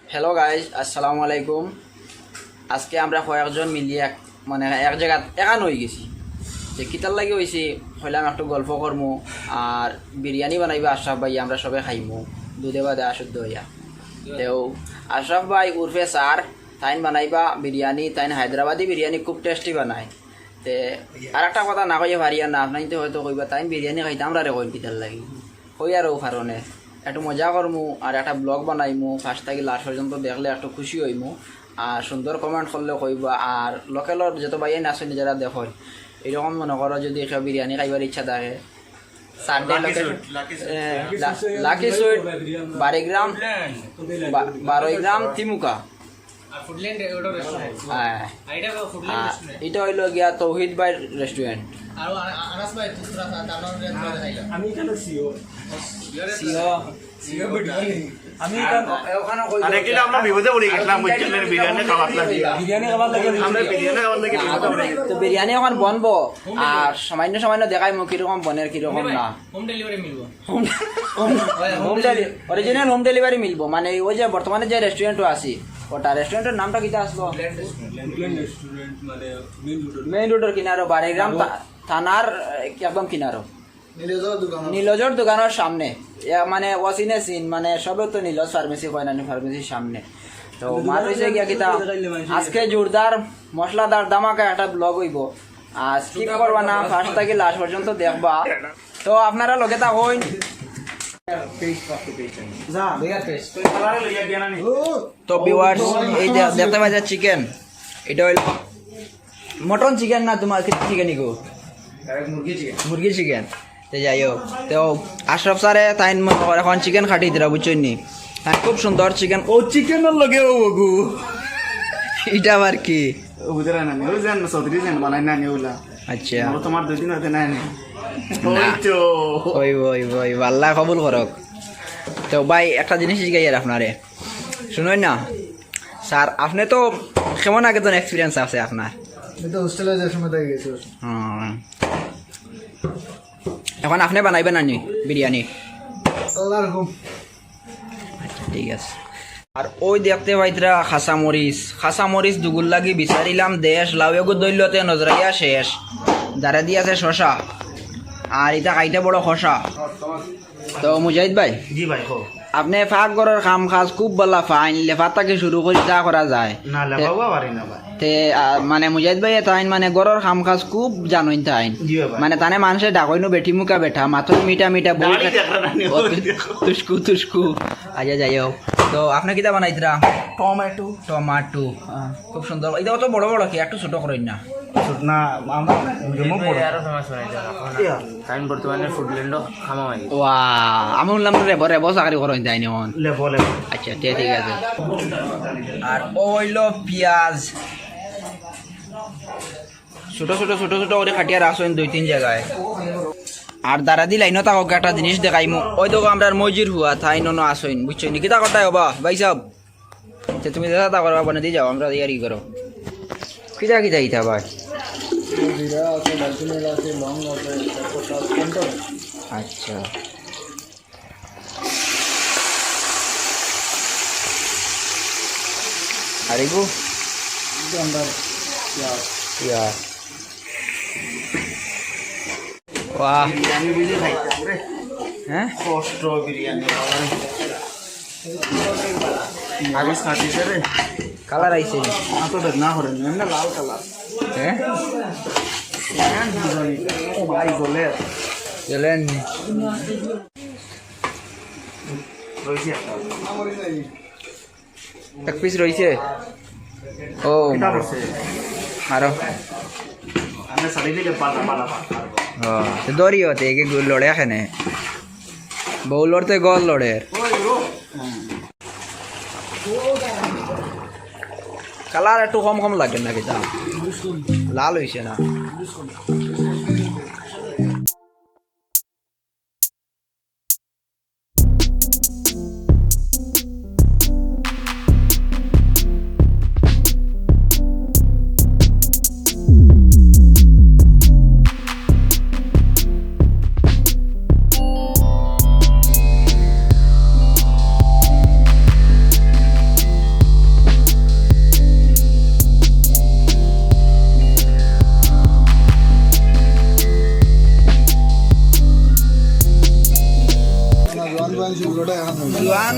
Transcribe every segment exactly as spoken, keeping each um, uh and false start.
Hello guys, আসসালামু আলাইকুম। আজকে আমরা কয়েকজন মিলিয়া এক, মানে, এক জাগাত একান অইগেছি। যে কিতার লাগি অইছি, কইলাম একটু গল্প করমু, আর বিরিয়ানি বানাইবা আশরাফ ভাই, আমরা সবে খাইমু দুধে বাদে আশুদ্ধ অইয়া। তেউ আশরাফ ভাই উরফে স্যার, তাইন বানাইবা বিরিয়ানি, তাইন হায়দ্রাবাদি বিরিয়ানি খুব টেস্টি বানায়। তে আর একটা কথা না কইয়া পারিয়ার না, আপনাইন্তে হয়তো কইবা, "তাইন বিরিয়ানি খাইতা, আমরারে কইন কিতার লাগি?" কইয়ার অউ কারণে একটু মজা করমু আর একটা ব্লগ বানাইমু, ফার্স্ট থাকি লাস্ট পর্যন্ত দেখলে একটু খুশি অইমু। আর সুন্দর কমেন্ট করলে কইবা, আর লোকালর যত ভাইয়াইন আছইন যারা দেখইন, এরকম মনে করো যদি কেউ বিরিয়ানি খাইবার ইচ্ছা থাকে, Sunday lucky location, sweet, lucky sweet. এ, লা-, লাকি সুইট, বারোইগ্রাম, বা-, বারোইগ্রাম, তিমুকা। আর ফুডল্যান্ড, ওটা রেস্টুরেন্ট। হ্যাঁ। আর এটা ফুডল্যান্ড আর রেস্টুরেন্ট। এটা অইলো গিয়া তৌহিদ ভাইর রেস্টুরেন্ট। আর আ-, আনাস ভাই, তুই তোরা খা, তার নাম রে, তোরা খাইলা। আমি এখানে সিও। সিও। সিও বিরিয়ানি। আমি এখানে ওখানে কই আর একটা আমরা বিপদে পড়ে গেছিলাম, বুঝছেন, বিরিয়ানি খাওয়ার লাগি। বিরিয়ানি খাওয়ার লাগি আমরা বিপদে পড়ে গেছি। তো বিরিয়ানি এখন বনবো, আর সামান্য সামান্য দেখাইমু কিরকম বনের, কিরকম না। হোম ডেলিভারি মিলবো। Home, home, home daily-, original home delivery মিলবো। মানে, ওই যে বর্তমানে যে রেস্টুরেন্টও আছি, ওটা রেস্টুরেন্টের নামটা কিতা আসলো? ফুডল্যান্ড রেস্টুরেন্ট, মানে, মেইন রোডের। মেইন রোডের কিনারো, বারোইগ্রাম থা-, থানার, এ, একদম কিনারো। নীলজর দোকান। নীলজর দোকানের সামনে। ইয়া, মানে, ওয়াসিনে সিন, মানে, সবে তো নীলজ ফার্মেসি কয় না নি, ফার্মেসির সামনে। তো মাত অইছে গিয়া কিতা, আজকে জোরদার, মশলাদার, ধামাকা একটা ব্লগ অইবো। আর স্কিপ করবা না, ফার্স্ট থাকি লাস্ট পর্যন্ত দেখবা। তো আপনারা লগে থাকইন। তো ভিউয়ার্স, এই যে দেখতে পাচ্ছেন চিকেন, এটা হইল মটন চিকেন না, তোমার চিকেন ইগো? মুরগি চিকেন। মুরগি চিকেন। তো যাই হোক, তো আশরাফ স্যারে তাইন মনে করে এখন চিকেন কাটি দিরা, বুঝছইন নি? তাইন খুব সুন্দর চিকেন। ও চিকেনর লগে ও ওগু। এটা আবার কি? ও বুঝরা না, ও যেন চৌধুরী যেন বানাই না, নি ওলা। আচ্ছা। ও তোমার দুই দিন হতে নাই নি। না। ওই তো। ওই, ওই, ওই, আল্লাহ কবুল করুক। তো ভাই, একটা জিনিস জিগাইয়ার আপনারে। শুনইন না, স্যার, আপনে তো কেমন আগে তো এক্সপিরিয়েন্স আছে আপনার? আমি তো হোস্টেলে যে সময় থাকি গেছি। হুম। এখন আপনে বানাইবা না নি বিরিয়ানি? আল্লাহর হুকুম। আচ্ছা, ঠিক আছে। আর ওই দেখতে পাইতরা কাঁচা মরিচ, কাঁচা মরিচ দুগুর লাগি বিচারিলাম দেশ, লাউ এগু দৈলতে নজরাইয়া শেষ, যারা দি আছে শশা, আর ইটা খাইতে বড় খসা। তো মুজাহিদ ভাই, জি ভাই, কও। আপনে পাক ঘরর কাম কাজ খুব ভালা পাইন, লেফা থাকি শুরু করি যা করা যায়। না, লেফাও পারি না ভাই। তে, আ, মানে মুজাহিদ ভাই, তাইন মানে ঘরর কাম কাজ খুব জানইন তাইন। জি ভাই। মানে তানে মানষে ডাকইনও বেটি মুখা বেটা, মাতইন মিঠা মিঠা, বউ দাড়ি কা-, দেখা না নি, ও, ওই তু-, দেখো। তুস্কু, তুস্কু। আচ্ছা, যাই হোক। তো আপনে কিতা বানাইতরা? টমেটো। টমেটো। আ, খুব সুন্দর। ইটা অত বড় বড় কি? একটু ছোট করইন না। ছোট না, আমরা জমো বড়। আরো সময় শোনা যায় না। ইয়া। তাইন বর্তমানে ফুডল্যান্ডও কামো অইগেছে। ওয়া, আমি হুনলাম তো রেবো, রেবো চাকরি করইন তাইন অখন। Livo, Livo. আচ্ছা, ঠিক, ঠিক আছে। আর ও অইলো পিয়াজ। ছোট ছোট ছোট ছোট করি কাটিয়া রাখছইন দুই তিন জাগায়। আর দারাদি লাইনো থাকো, একটা জিনিস দেখাইমু। ওই দেখো আমরার মইজির ফুয়া, তাইন অনো আছইন, বুঝছইন নি? কিতা করতায় ওবা, ভাই সাব? তে তুমি যেতা করবা, বনে দি যাও, আমরা ইয়ারি করো। কিতা কিতা ইতা ভাই? জিরা আছে, দারচিনি আছে, লং আছে, তেজপাতা আছে, কোনটা? আচ্ছা। আর এগু? এটা আমরা পিয়াজ। পিয়াজ। বাহ। বিরিয়ানি বুঝে খাইতাম রে। হ্যাঁ? কষ্ট বিরিয়ানি, বাবা রে। আগে খাচ্ছি রে। কালার আইছে। না তো না করে, এমনি লাল কালার। হ্যাঁ? হ্যাঁ, বুঝানি। ও ভাই, জ্বলে। জ্বলেন নি? রইছে একটা। এক পিস রইছে। ও, এটা মারো। করছে। মারো। আমরা সারি দিলে পালা, পালা, পালা। ও, তো দড়ি হতে একে গুল লড়ে এখানে। বউ লড়তে গল লড়ে। ওই, ও। কালার একটু কম কম লাগে না কিতা? লাল হইছে না।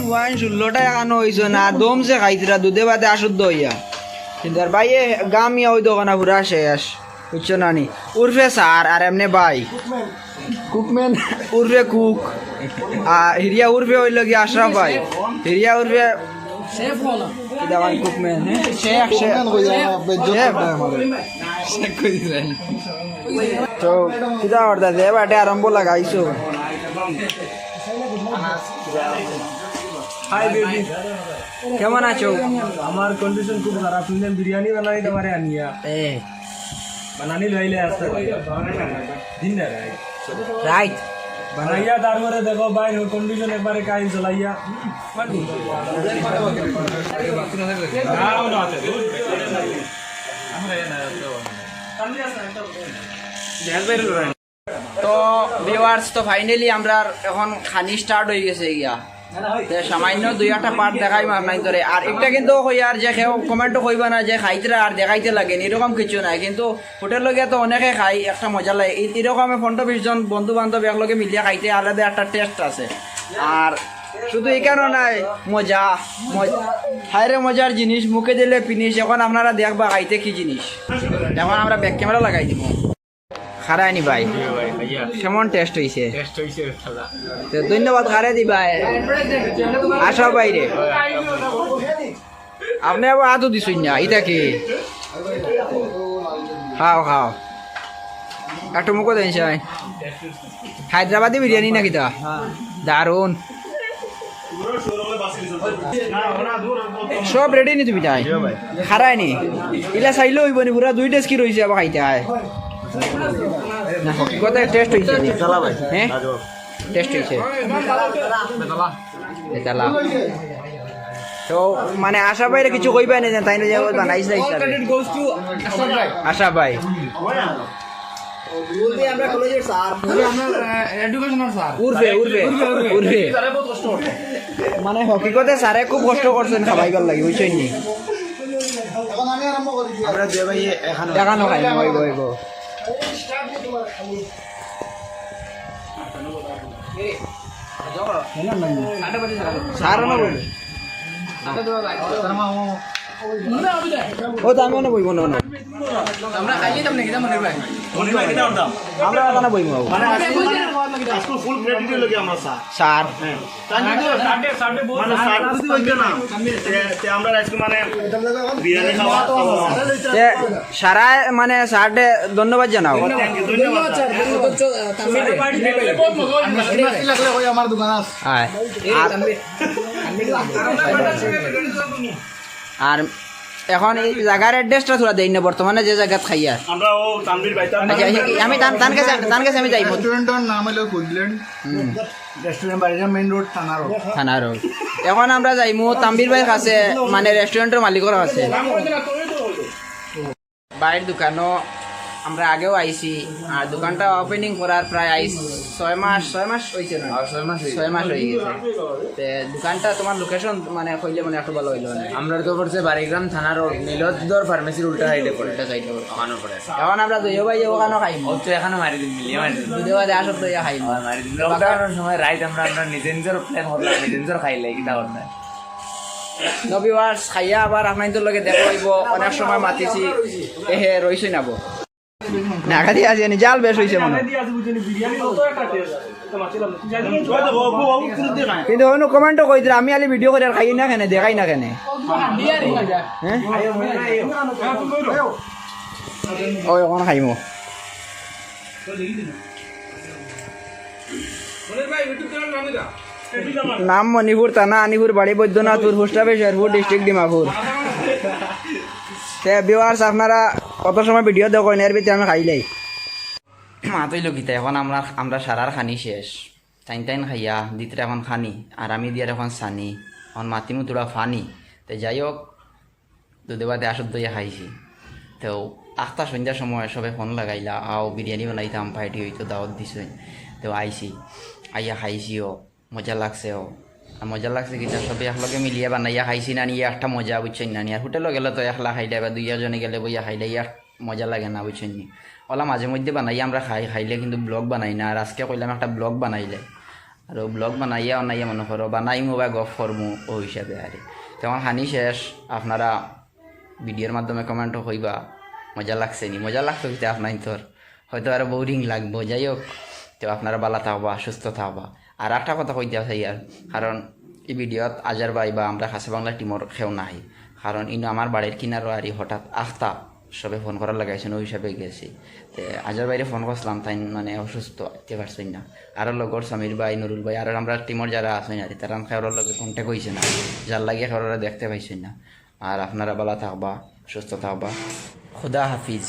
ওয়াইন ষোলোটা এখানো অইছে না, দমছে খাইতরা দুধে ভাতে আসুদ্ধ অইয়া। কিন্তু আর ভাইয়ে গামিয়া ওই দোকানা পুরা শেষ, বুঝছো না নি? উর্ফে স্যার আর এমনে ভাই। কুকম্যান। উর্ফে কুক। আর হিরিয়া উর্ফে অইল কি আশরাফ ভাই। হিরিয়া উর্ফে শেফ হো না। কিতা ভাই কুকম্যান, হ্যাঁ? শেখ, শেখ। কুকম্যান কইয়া শেখ। বেজ্জত শেখ। করে আমারে। তো কিতা করতা যে বাটে আরম্ভ লাগাইছো। Hi baby. কেমন আছো? আমার কন্ডিশন খুব খারাপ, তুমি বিরিয়ানি বানাই তোমারে আনিয়া। এ। বানানি লইলে আসতে দিন না রাইট। রাইট। বানাইয়া তারপরে দেখো বাইর কন্ডিশন একবারে কাইল চলাইয়া। তো ভিউয়ার্স, তো ফাইনালি আমরার এখন খানি স্টার্ট অই গেছে গিয়া। তে সামান্য দুই একটা পার্ট দেখাইমু আপনাইন্তরে। আর একটা কিন্তু কইয়ার যে কেউ কমেন্টও কইবা না যে খাইতরা আর দেখাইতে লাগে নি, এরকম কিছু নাই। কিন্তু হোটেল গিয়া তো অনেকে খাই, একটা মজা লাগে। ই-, এরকম পনেরো বিশ জন বন্ধু বান্ধব একলগে মিলিয়া খাইতে আলাদা একটা টেস্ট আছে। আর শুধু এখানো নাই, মজা, মজা, হায়রে মজার জিনিস, মুখে দিলে ফিনিশ। এখন আপনারা দেখবা খাইতে কি জিনিস। এখন আমরা ব্যাক ক্যামেরা লাগাই দিব। খারায়নি ভাই, কেমন টেস্ট হইছে? টেস্ট হইছে, খালা। তো ধন্যবাদ খারে দিবা। আশা বাইরে। আপনি আবার আতো দিছইন না, ইটা কি? খাও, খাও। একটু মুখো দেন, সাই। হায়দ্রাবাদি বিরিয়ানি নাকি তা? দারুণ। সব রেডি নি তুমি তাই? খারায়নি। ইলা চাইলেও হইব নি, পুরা দুই ডেস্কি রইছে, আবার খাইতে হয়। না, হকিকতে টেস্ট হইছে নি? চালা ভাই। হ্যাঁ? টেস্ট হইছে। বেতালা। তো, মানে, আশা ভাইরে কিছু কইবা না, তাই না, যে বানাইছে না হিসাবে। All credit goes to আশা ভাই। আশা ভাই। বলতে আমরা কলেজের স্যার। আমরা, আহ, এডুকেশনাল স্যার। উর্ফে, উর্ফে, উর্ফে, উর্ফে। উর্ফে। মানে, হকিকতে স্যারে খুব কষ্ট করছেন খাবাইবার লাগি, বুঝছেন নি? আমরা দুই ভাই এখানো। এখানো খাই, হইব, হইব। স্যার না বলবে। ও তো আমি অনো বইব, অনো, অনো। আমরা খাইলে তো নাকি, মনির ভাই। মনির ভাই, কিতা করতাম? আমরা এখানে বইব। মানে, আজকে, আজকে ফুল ক্রেডিট হইল কি আমরা স্যার। স্যার। হ্যাঁ। তাই কিন্তু, মানে, স্যার যদি হইতো না, তে, তে আমরা আজকে, মানে, বিরিয়ানি খাওয়া, খাওয়া। তে, সারা, মানে, স্যাররে ধন্যবাদ জানাও। Thank you, ধন্যবাদ, স্যার। ধন্যবাদ, স্যার। আমরা মাসি লাগলে ওই আমার দোকান আছে। হ্যাঁ। আর, আর এখন এই জাগার অ্যাড্রেসটা থুড়া দেইন না, বর্তমানে যে জাগাত খাইয়ার। আমরা ও তানভীর ভাই, তার আচ্ছা, আচ্ছা, আমি তান, তান কাছে, তান কাছে আমি যাইমু। রেস্টুরেন্টর নাম হলো কুইকল্যান্ড। হুম। রেস্টুরেন্ট বাড়িটা মেইন রোড, থানা রোড। থানা রোড। এখন আমরা যাইমু তানভীর ভাইর কাছে, মানে রেস্টুরেন্টর মালিকর কাছে। ভাইর দোকানো আমরা আগেও আইছি, আর দোকানটা ওপেনিং করার প্রায় আইস ছয় মাস, ছয় মাস হইছে না? আর ছয় মাস হইছে। ছয় মাস হয়ে গেছে। তে দোকানটা তোমার লোকেশন মানে কইলে মানে একটু ভালো হইলো না। আমরা তো পড়ছে বাড়িগ্রাম থানা রোড, নীলোদ্দর ফার্মেসির উল্টা সাইডে পড়ে। উল্টা সাইডে পড়ে। ওখানে পড়ে। এখন আমরা দুইও ভাই ওখানে খাইমু। ও তো এখানে মারি দিন, মিলিয়ে মারি দিন। দুধে বাদে আসো তো ইয়া খাইমু। আমার মারি দিন। লকডাউনের সময় রাইত আমরা, আমরা নিজে নিজের প্ল্যান করলাম, নিজে নিজের খাইলে কিতা করতে। তো ভিউয়ার্স, খাইয়া আবার আপনাদের লগে দেখা হইব। অনেক সময় মাতিছি, এহে রইছই নাবো। নাগাদি আছে নি, জাল বেশ হইছে মনে হয়। কিন্তু কোনো কমেন্টও কই দিলে, আমি আলি ভিডিও করে আর খাই না কেনে, দেখাই না কেনে। হ্যাঁ? ওই ওখানে খাইমু। নাম মণিপুর, থানা আনিপুর, বাড়ি বৈদ্যনাথপুর, পোস্ট অফিস শেরপুর, ডিস্ট্রিক্ট ডিমাপুর। তে ভিউয়ার্স, আপনারা কত সময় ভিডিও দেখইন, এর ভিতরে আমি খাইলাই। মাতইল কিতা, এখন আমরা, আমরা সারার খানি শেষ। তাইন তাইন খাইয়া দিতরা এখন খানি, আর আমি দিয়ার এখন সানি, এখন মাতিমু থুড়া ফানি। তে যাই হোক, দুধে ভাতে আসর দইয়া খাইছি। তো আখতা সন্ধ্যার সময় সবে ফোন লাগাইলা, "আও, বিরিয়ানি বানাইতাম, পার্টি হইতো, দাওয়াত দিছইন।" তো আইছি, আইয়া খাইছিও, মজা লাগছেও। আর মজা লাগছে কিতা, সবে একলগে মিলিয়া বানাইয়া খাইছি না নি, একটা মজা, বুঝছইন না নি? আর হোটেলো গেলে তো একলা খাইলে বা দুই একজনে গেলে বইয়া খাইলে এক মজা লাগে না, বুঝছইন নি? ওলা মাঝে মধ্যে বানাই আমরা খাই, খাইলে কিন্তু ব্লগ বানাই না। আর আজকে কইলাম একটা ব্লগ বানাইলে। আর ও ব্লগ বানাইয়া বানাইয়া মনে করো বানাইমু বা গফ করমু ও হিসাবে আর কি। তো আমার হানি শেষ, আপনারা ভিডিওর মাধ্যমে কমেন্টও কইবা মজা লাগছে নি, মজা লাগতো কিতা আপনাইনতর, হয়তো আরও বোরিং লাগবো। যাই হোক, তো আপনারা ভালা থাকবা, সুস্থ থাকবা। আর একটা কথা কইতে চাই আর, কারণ এই ভিডিওত আজার ভাই বা আমরা খাসা বাংলা টিমর কেউ নাই, কারণ ইনো আমার বাড়ির কিনারো আর ই হঠাৎ আখতা সবে ফোন করার লাগাইছেন, ওই হিসাবে গেছি। তে আজার ভাইরে ফোন করছিলাম, তাই মানে অসুস্থ, আইতে পারছইন না। আরও লগর সমীর ভাই, নুরুল ভাই, আরও আমরা টিমর যারা আছইন আর কি, তারা কেউর লগে কন্ট্যাক্ট হইছে না, যার লাগি কেউরে দেখতে পাইছইন না। আর আপনারা ভালা থাকবা, সুস্থ থাকবা, খুদা হাফিজ।